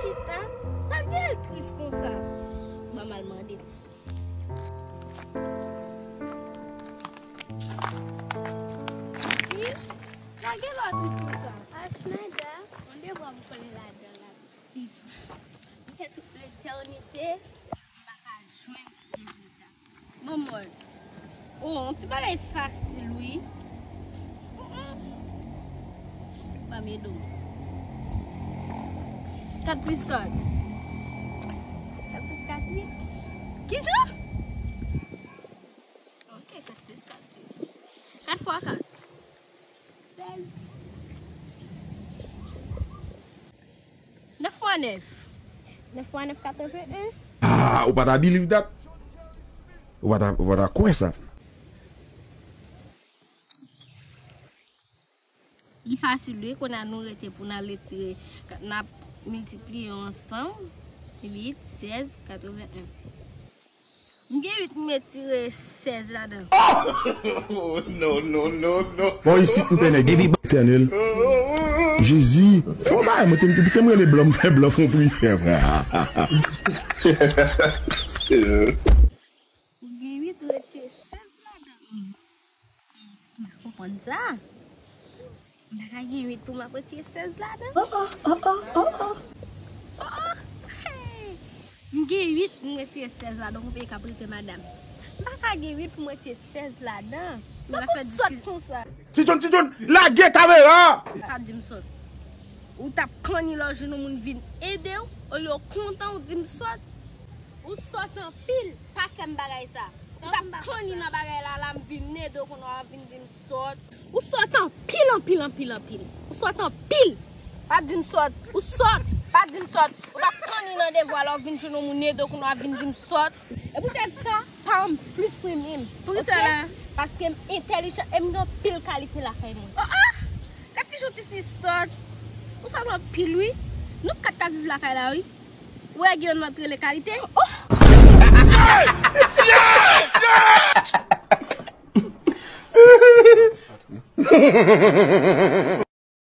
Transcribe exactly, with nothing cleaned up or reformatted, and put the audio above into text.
Chita, sa l gen l tris konsa? Ban m al mande l. Wi, sa gen lè w tris konsa? Ashnada, yon devwa m kole ladan la. Si m fè tout letènite, m pa ka jwenn rezilta. Bon, mwen. Oh, yon ti bagay fasil, wi. Mm, mm. Ban m ede w. Kat plis kat. Kat plis kat, wi. Kijan? Ok, kat plis kat, wi. Kat fwa kat. Sèz. Nèf fwa nèf. Nèf fwa nèf, katreven en. Ah, ou pa ta believe that? Ou pa ta, ou pa ta kwè sa? Li fasil, wi, kounye a nou rete pou n al retire, n ap miltipliye yo ansanm, uit, sèz, katreven en. M gen uit, m retire sèz ladan. Oh, no, no, no, no. Bon, isit m fè nèg isit. Etènèl. Jezi, fè yon bagay, mwen te, te, te m rele blan, m fè blan fè yon priyè. Ou gen uit, ou retire sèz ladan. M pa konprann sa. M pa ka gen uit pou m ap retire sèz ladan. Oh, oh, oh, oh, oh, oh. Oh, oh. Hey. M gen uit, m retire sèz ladan, konpè k ap rete madanm. M pa ka gen uit pou m retire sèz ladan. Sa pou sòt konsa. Ti John, Ti John, lage kamera! Pa di m sòt. Ou t ap kanni lè w jwenn yon moun vin ede w, olye w kontan ou di m sòt. Ou sòt anpil, pa fè m bagay sa. Ou t ap kanni nan bagay la, la m vin ede w, kounye a w ap vin di m sòt. Ou sòt anpil, anpil, anpil, anpil. Ou sòt anpil. Pa di m sòt. Ou sòt. Pa di m sòt. Ou t ap kanni nan devwa la, w vin jwenn yon moun ede w, kounye a w ap vin di m sòt. E poutèt sa, paran m plis renmen m. Poukisa la? Paske m entèlijan e m gen anpil kalite lakay mwen. Oh, oh! Gad kijan ti fi sòt. Ou sòt anpil, wi. Nou kat k ap viv lakay la, wi. Ou wè gen yon lòt rele kalite? Oh!